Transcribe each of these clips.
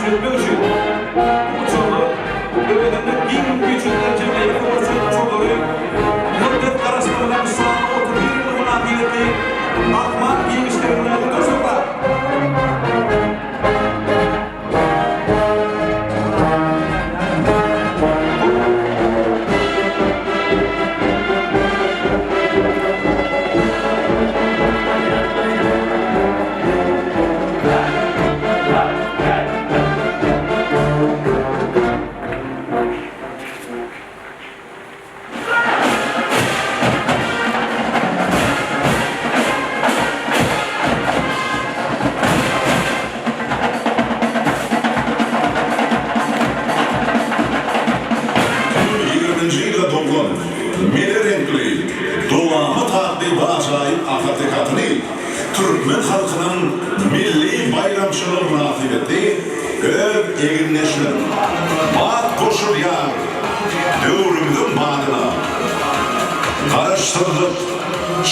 üpjün etmek üçin bu uçarlar özünde giň mümkinçilikleri jemleýän söweşjeň uçarlary mukaddes Garaşsyzlygymyzyň şanly 31 ýyllygy mynasybetli asman giňişliginde uçurlar. Ýigriminji ýylda doglan, mele reňkli, dowamat atly bu ajaýyp ahalteke atyny türkmen halkynyň milli baýramçylygy mynasybetli öz egindeşleriniň bat goşulýar döwrümiziň badyna. Garaşsyzlyk,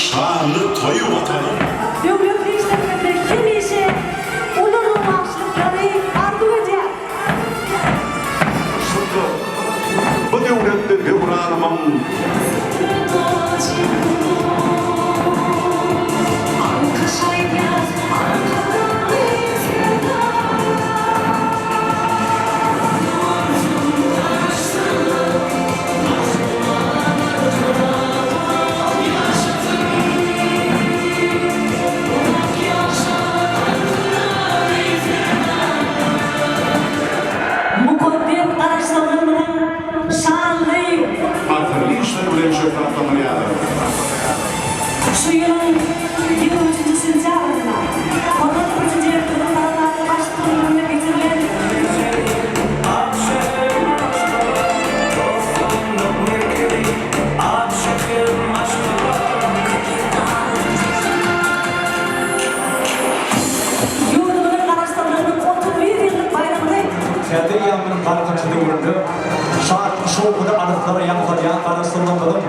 şanly toýy Watanyň. Döwletli işleriňizde hemişe uly rowaçlyklary arzuw edýäris. Şükür, bu döwletli döwranymyň. Mukaddes Garaşsyzlygymyzyň şanly. Asylly işleri bilen şöhratlandyrýarlar. Şu ýylyň 23-nji sentýabrynda hormatly Prezidentimiziň parasatly baştutanlygynda geçirilen Ýurdumyzyň Garaşsyzlygynyň 31 ýyllyk baýramyny Täze eýýamyň Galkynyşy döwründe şatlyk-şowhuny alyslara ýaň salýan Garaşsyzlygymyzyň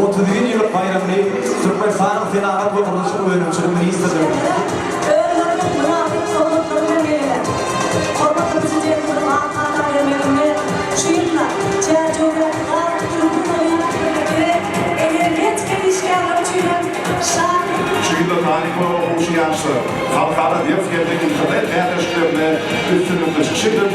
31 ýyllyk baýramyny Türkmenistanyň Senagat we gurluşyk önümçiligi ministrliginiň, Özleriniň mynasyp sowgatlary bilen geldiler. Hormatly Prezidentimiziň ak pata bermeginde şu ýylda Çärjewdäki gaz üpjünçilik bolýan we energetika işgärleri üçin hem şatlyk Şu ýylda talyp we okuwçy ýaşlar halkara ders hem-de internet bäsleşiklerinde üstünlikli çykyş edip.